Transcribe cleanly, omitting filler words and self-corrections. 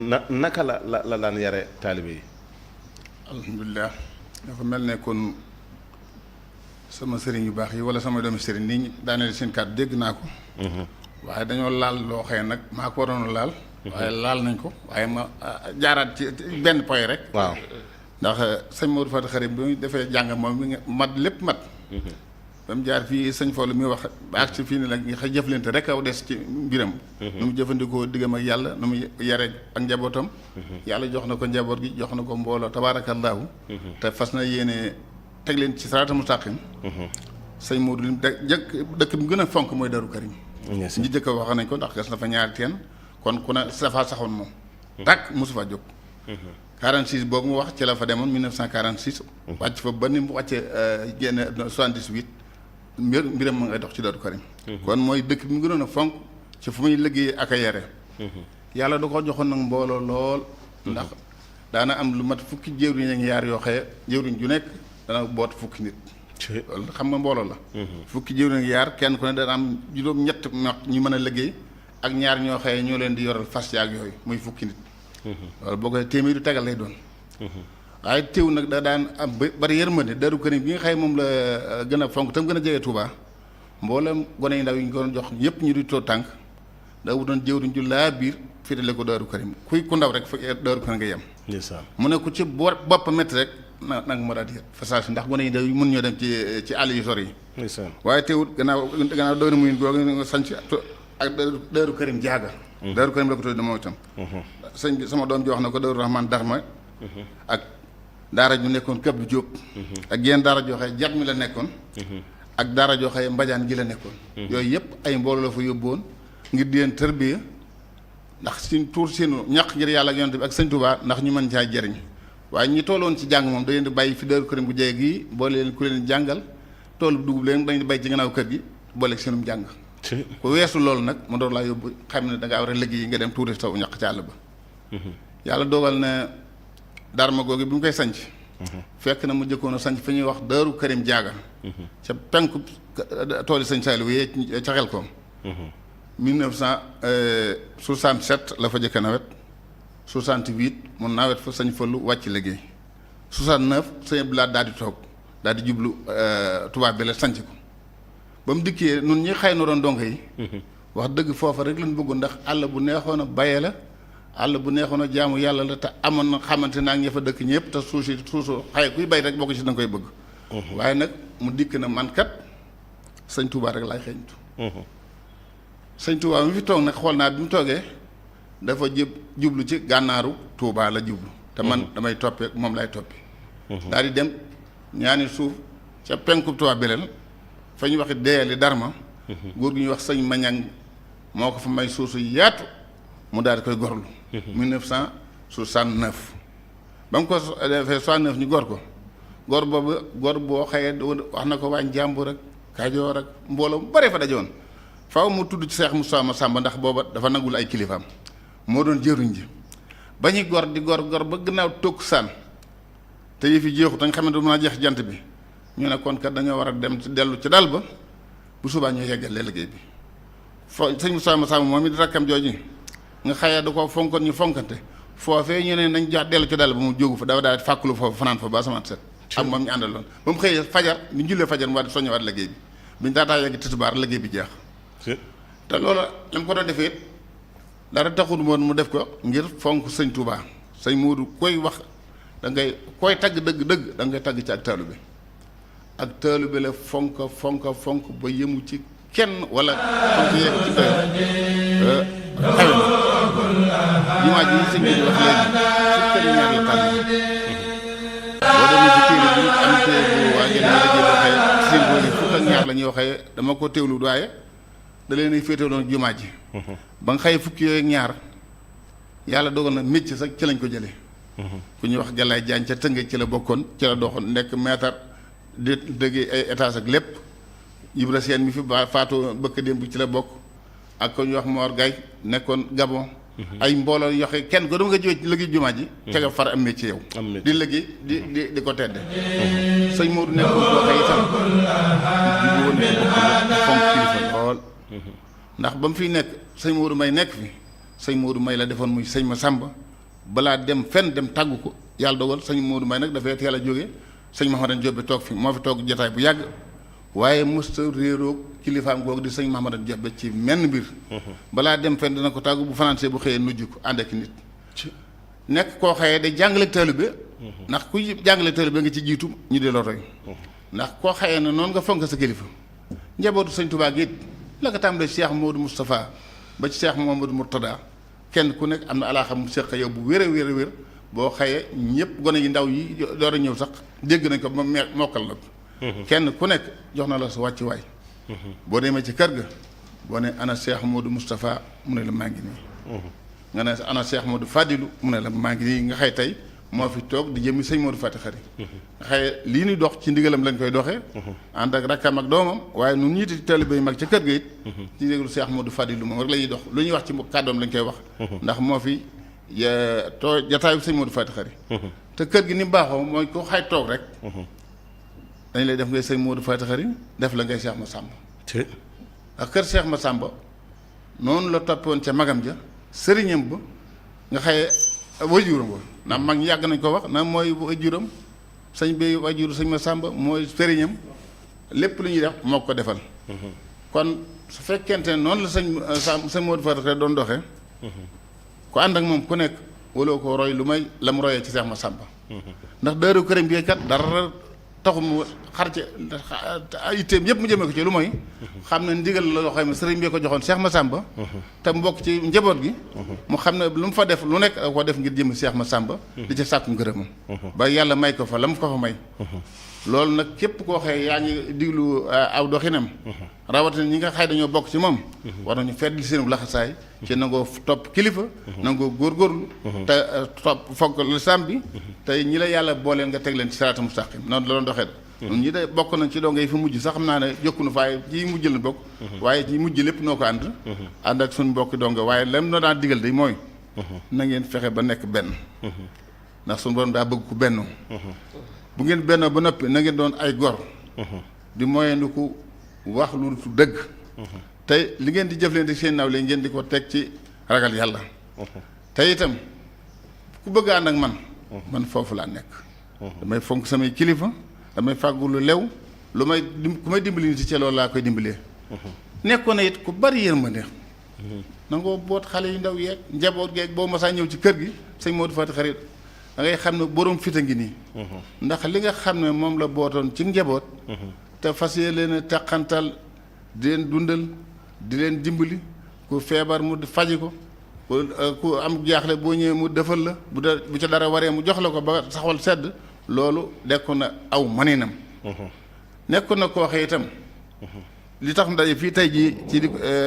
naka la daan yare taalibe yi. alhamdulilah dafa mel ne kon sama sëriñ yu baax yi wala sama doomi sëriñ nii daaneel seen kàddu dégg naa ko. waaye dañoo laal loo xëy nag maa ko waroon a laal. waaye laal nañ ko waaye ma jaaraat ci benn point rek. waaw ndax sëñ Modou Faty Khary bi mu defee jàng moom mi nga mat lépp mat. ba mu jaar fii sëñ Fallou mi wax ba ak si fii ni nag nga xëy jëflante rek aw des ci mbiram. nu mu jëfandikoo diggam ak yàlla nu mu yare ak njabootam. yàlla jox na ko njaboot gi jox na ko mbooloo tabaarakallaahu. te fas na yéene teg leen ci siraatal mustaqim. sëñ Modou lim dëkk bi mu gën a fonk mooy Daaru Karim. ñi jëkk a wax nañ ko ndax gas na fa ñaari teen kon ku ne dafa saxoon moom. tàkk mosu fa jóg. 46 boobu mu wax ci la fa demoon 1946. wàcc fa ba ni mu wàccee génn 78 mbiram ma ngay dox ci Daaru Karim. kon mooy dëkk bi mu gënoon a fonk ci fu muy liggéey ak a yare. yàlla da ko joxoon nag mbooloo lool. ndax daana am lu mat fukki jëwriñ ak yaar yoo xëye jëwriñ ju nekk dana boot fukki nit. loolu xam nga mbooloo la. fukki jëwriñ ak yaar kenn ku ne dana am juróom-ñett ñu mën a liggéey ak ñaar ñoo xëye ñoo leen di yoral fas yaag yooyu muy fukki nit. loolu boo koy téeméeri tegal lay doon. waaye teew nag da daan am bari yërmande Daaru Karim bi nga xëy moom la gën a fonk tam gën a jege Touba mboolem gone yu ndaw yi ñu ko doon jox yëpp ñu di too tànk da wutoon jëwriñ ju laa biir féetale ko Daaru Karim kuy ku ndaw rek fa Daaru Karim nga yem. mu ne ku ci bopp métti rek nag ma daal di fa saa si ndax gone yi ndaw yi mën ñoo dem ci àll yu sori yi. waaye teewut gannaaw doon muy googu sanc ak Daaru Karim jaaga. Daaru Karim la ko tudd moom itam. sëñ bi sama doom ji wax na ko Daaru Rahman Darma. ak daara ju nekkoon Këb Jóob. ak yenn daara joo xëye jat mi la nekkoon. ak daara joo xëye mbajaan gi la nekkoon. yooyu yëpp ay mbooloo la fa yóbbuwoon ngir di leen tërbiya ndax suñ tuur seenu ñaq ngir yàlla ak yonent bi ak sëñ Tuubaa ndax ñu mën caa jëriñ waaye ñi tolloon ci jàng moom da leen di bàyyi fi Daaru Karim bu jege gii boole leen ku leen jàngal toolu dugub leen dañ di bàyyi ci gannaaw kër gi boole seenum jàng. ku weesu loolu nag mu door laa yóbbu xam ne da ngaa war a liggéey nga dem tuuri taw ñaq ci àll ba. yàlla dogal na Darma googu bi mu koy sanc fekk na mu jëkkoon a sanc fi ñuy wax Daaru Karim jaaga ca penku tooli sëñ Saliou yee ca xel koom 1967 la fa jëkk nawet 68 mu nawet fa sëñ Fallu wàcc liggéey 69 sëñ Abdoulaye daal di toog daal di jublu tubaab bi la sanc ko ba mu dikkee nun ñi xëy na doon donk yi wax dëgg foofa rek lañ bëggoon ndax àll bu neexoon a baye la àll bu neexoon a jaamu yàlla la te amoon na xamante naa ña fa dëkk ñëpp te suusu xëy kuy bay rek bokk ci da nga koy bëgg. waaye nag mu dikk na man kat sëñ Touba rek laay xeeñtu. sëñ Touba mi fi toog nag xool naa bi mu toogee dafa jublu ci gànnaaru Touba la jublu. te man damay toppee moom lay toppi. daal di dem ñaani suuf ca penku Touba Belel fa ñu waxi deeli Darma. góor gi ñuy wax sëñ Mañang moo ko fa may suusu yaatu. mu daal di koy gorlu 1969 ba mu ko defee 69 ñu gor ko gor boobu gor boo xëyee wax na ko waañ jàmbur ak Kajoor ak mbooloo mu bare fa dajoon faaw mu tudd ci Seex Musaa Masàmba ndax booba dafa nagul ay kilifaam moo doon jëruñ ji ba ñuy gor di gor ba gannaaw tokk saan te yëfi jeexu dañ xam ne du mën a jeex jant bi ñu ne kon kat dañoo war a dem dellu ci dal ba bu subaa ñoo yeggalee liggéey bi sëñ Musaa Masàmba moom it rakkam jooju nga xëyee da ko fonkoon ñu fonkante foofee ñu ne nañ jox dellu ci dal ba mu jógu fa dafa daal fàkkulu foofu fanaan fa ba samaat set ak moom ñu àndaloon ba mu xëyee fajar ñu jullee fajar mu war di soññewaat liggéey bi biñu daataa yegg tisbaar liggéey bi jeex te loolu la mu ko doon defee dara taxul woon mu def ko ngir fonk sëñ Touba sëñ Moodu koy wax da ngay koy tagg dëgg da ngay tagg ci ak taalube la fonk ba yëmu ci kenn wala fonk yegg ci doy xewe na jumaa ji sëñ bi wax léegi fukki ñaar la tànn boo demee ci téere bi am téere bu waa ngeen liggéey waxee symbole yi fukk ak ñaar la ñuy waxee dama ko teewlu waaye da leen ay féetaloon jumaa ji ba nga xëye fukki yooyu ak ñaar yàlla dogal na métier sax ci lañ ko jëlee ku ñuy wax Galaay Jaañ ca Tëngéej ci la bokkoon ci la doxoon nekk maître di dëggee ay étage ak lépp Ibra Seen mi fi ba faatu bëkk démb ci la bokk ak ko ñuy wax Mor Gaye nekkoon Gabon ay mbooloo yoo xam kenn ko dama nga jóge ci liggéey jumaa ji te nga far am métier yow di liggéey di ko tedde sëñ Modou nekkoon boo xëy itam di woon fonk kilifa lool ndax ba mu fiy nekk sëñ Modou May nekk fi sëñ Modou May la defoon muy sëñ Masamba balaa dem fenn dem tàggu ko yàlla dogal sëñ Modou May nag dafay teel a jógee sëñ Mahamadan Diop bi toog fi moo fi toog jotaay bu yàgg waaye mësta réeroog kilifaam googu di sëñ Mahamadan Diop bi ci menn mbir balaa dem fenn dina ko tàggu bu fanaanse bu xëyee nujj ko ànd ak nit nekk koo xëyee day jàngale taalibe ndax ku jàngale taalibe nga ci jiitu ñu di la roy ndax koo xëyee na noonu nga fonk sa kilifa njabootu sëñ Tuubaa gi it la ko tàmbalee Cheikh Modou Moustapha ba ci Cheikh Mouhamadou Mourtada kenn ku nekk am na alaa xam mu seq yow bu wér a wér a wér boo xëyee ñëpp gone yi ndaw yi door a ñëw sax dégg nañ ko ba mokkal na ko kenn ku nekk jox na la sa wàcc waay boo demee ci kër ga boo ne ana Cheikh Modou Moustapha mu ne la maa ngi nii nga ne ana Cheikh Modou Fadilou mu ne la maa ngi nii nga xëy tey moo fi toog di jëmmi sëñ Modou Fati Xari nga xëy lii ñuy dox ci ndigalam lañ koy doxee ànd ak rakkam ak doomam waaye nun ñiiti taalibe yu mag ca kër ga it ci ndigalu Cheikh Modou Fadilou moom rek la ñuy dox lu ñuy wax ci kàddoom lañ koy wax ndax moo fi jataayu sëñ Modou Fati Xari te kër gi ni baaxoo mooy ko xay toog rek dañ lay def ngay sëñ Modou Fati Xari def la ngay Cheikh Massamba ak kër Cheikh Massamba noonu la toppoon ca magam ja sëriñam ba nga xaye wajuram ba ndax mag ñi yàgg nañ ko wax na mooy wajuram sëñ bi wajuru sëñ Massamba mooy sëriñam lépp lu ñuy def moo ko defal kon su fekkente ne noonu la sëñ Modou Fati Xari doon doxee ku ànd ak moom ku nekk waloo ko roy lu may la mu royee ci Cheikh Massamba ndax daaru këram bi kat dara taxu mu xar ci itteem yëpp mu jëmee ko ci lu mooy xam ne ndigal la loo xam ne sëriñ bi ko joxoon Cheikh Massamba te mu bokk ci njaboot gi mu xam ne lu mu fa def lu nekk da ko def ngir jëm Cheikh Massamba di ca sàkku ngërëmam ba yàlla may ko fa la mu ko fa may loolu nag képp koo xëy yaa ngi diglu aw doxinam rawatina ñi nga xëy dañoo bokk ci moom war nañu feddli seenu laxasaay ci nangoo topp kilifa nangoo góorgóorlu te topp fonk lislaam bi te ñi la yàlla booleen nga teg leen ci siraata mustaqim noonu la doon doxee da ñun ñi de bokk nañ ci dongo yi fi mujj sax xam naa ne jokkunu faaye ci mujj la bokk waaye ci mujj lépp noo ko ànd ak suñu bokki dongo waaye lam noo daan digal day mooy na ngeen fexe ba nekk benn ndax suñu borom daa bëgg ku bennoo bu ngeen bennoo ba noppi na ngeen doon ay gor di moyendiku wax lu dëgg tey li ngeen di jëflante seen nawle ngeen di ko teg ci ragal yàlla te itam ku bëgg ànd ak man foofu laa nekk damay fonk samay kilifa damay fàggu lu lew lu may ku may dimbali nit ci loolu laa koy dimbalee nekkoon na it ku bari yërmande nangoo boot xale yu ndaw yeeg njaboot geeg boo masaa ñëw ci kër gi sëñ Modou Fati Xari da ngay xam ne borom fit a ngi nii ndax li nga xam ne moom la bootoon ci njaboot te fas yéene leen a teqantal di leen dundal di leen dimbali ku feebar mu faji ko ku am jaaxle boo ñëwee mu defal la bu ca dara waree mu jox la ko ba saxwal sedd loolu nekkoon na aw maninam nekkoon na koo xëy itam li tax ndaje fii tey jii ci